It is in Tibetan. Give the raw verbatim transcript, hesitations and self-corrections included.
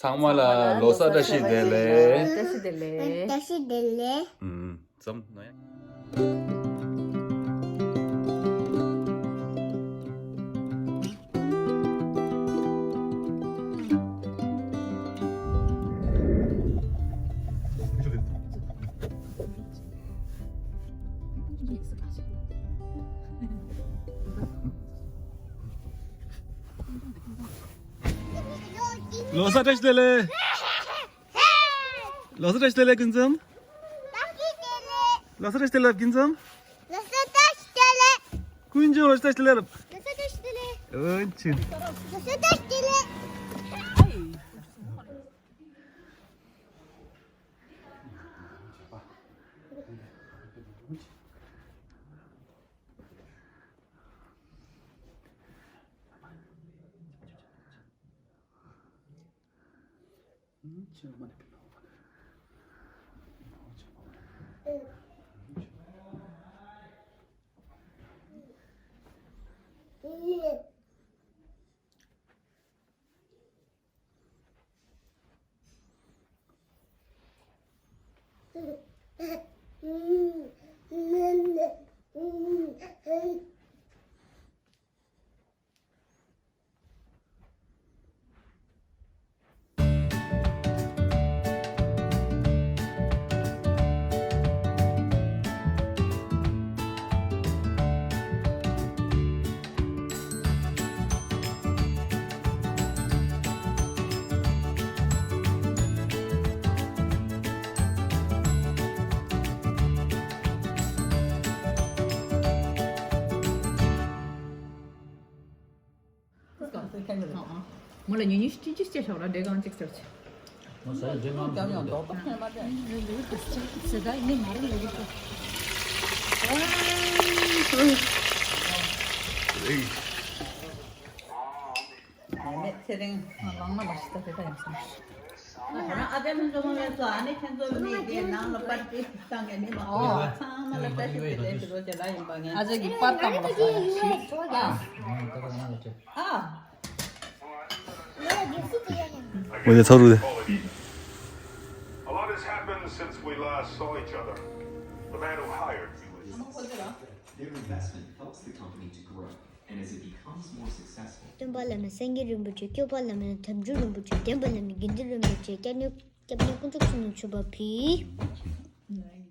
ཚང་མ་ལ་ལོ་གསར་བཀྲ་ཤིས་བདེ་ལེགས། བཀྲ་ཤིས་བདེ་ལེགས། བཀྲ་ཤིས་བདེ་ལེགས། ཨུམ། ཙམ་ནོ་ཡ། ལོ་གསར་བཀྲ་ཤིས་བདེ་ལེགས། ལོ་གསར་བཀྲ་ཤིས་བདེ་ལེགས་ཀུན་འཛོམས། ལོ་གསར་བཀྲ་ཤིས་བདེ་ལེགས་ཀུན་འཛོམས། ལོ་གསར་བཀྲ་ཤིས་བདེ་ལེགས། ཀུན་འཛོམས་ལོ་གསར་བཀྲ་ཤིས་བདེ་ལེགས། ལོ་གསར་བཀྲ་ཤིས་བདེ་ལེགས། ཨོ་ཆུ། ལོ་གསར་བཀྲ་ཤིས་བདེ་ལེགས། མོ་ལ་ཉུང་ཉུང་ཅི་ཅི་སྐྱེ་ཤོག་ར་འདྲེ་གང་ཅིག་ཟེར་ཆེ། མོ་ཟ་ཡི་འདྲེ་མང་ཟེར་ད་ཡིན་ནི་མ་རེད་ལ་ཡོད་པ། ཚེ་རིང་ལང་མ་ལ་ཤི་ད་དེ་ད་ཡང་སོང་། ཨ་ཨ་ཅག་ལྷུན་གྲུབ་མ་བས་སོ་ཨ་ནི་ཁྱེད་ཚོ་མི་དེ་ནང་ལ་པར་ཏི་བཏང་ངས་ནི་མ་ཨོ་ཚང་མ་ལ་བཀྲ་ཤིས་བདེ་ལེགས་ཞུ་རོགས་བྱེད་ལ་ཡིན་པ་ངས། ཨ་ཅག་གི་པར་བཏང་མ་ལ་ཤི་ཨ། ཨ། འོ་ཡ་ཚ་རུ་དེ། A lot has happened since we last saw each other. The man who hired you is Their investment helps the company to grow, and as it becomes more successful, སྟོན་པ་བླ་མ་སེང་གེ་རིན་པོ་ཆེ། སྐྱོབ་པ་བླ་མ་དམ་ཆོས་རིན་པོ་ཆེ། འདྲེན་པ་བླ་མ་དགེ་འདུན་རིན་པོ་ཆེ། སྐྱབས་གནས་སྐྱབས་གནས་དཀོན་མཆོག་གསུམ་ལ་མཆོད་པ་ཕུལ།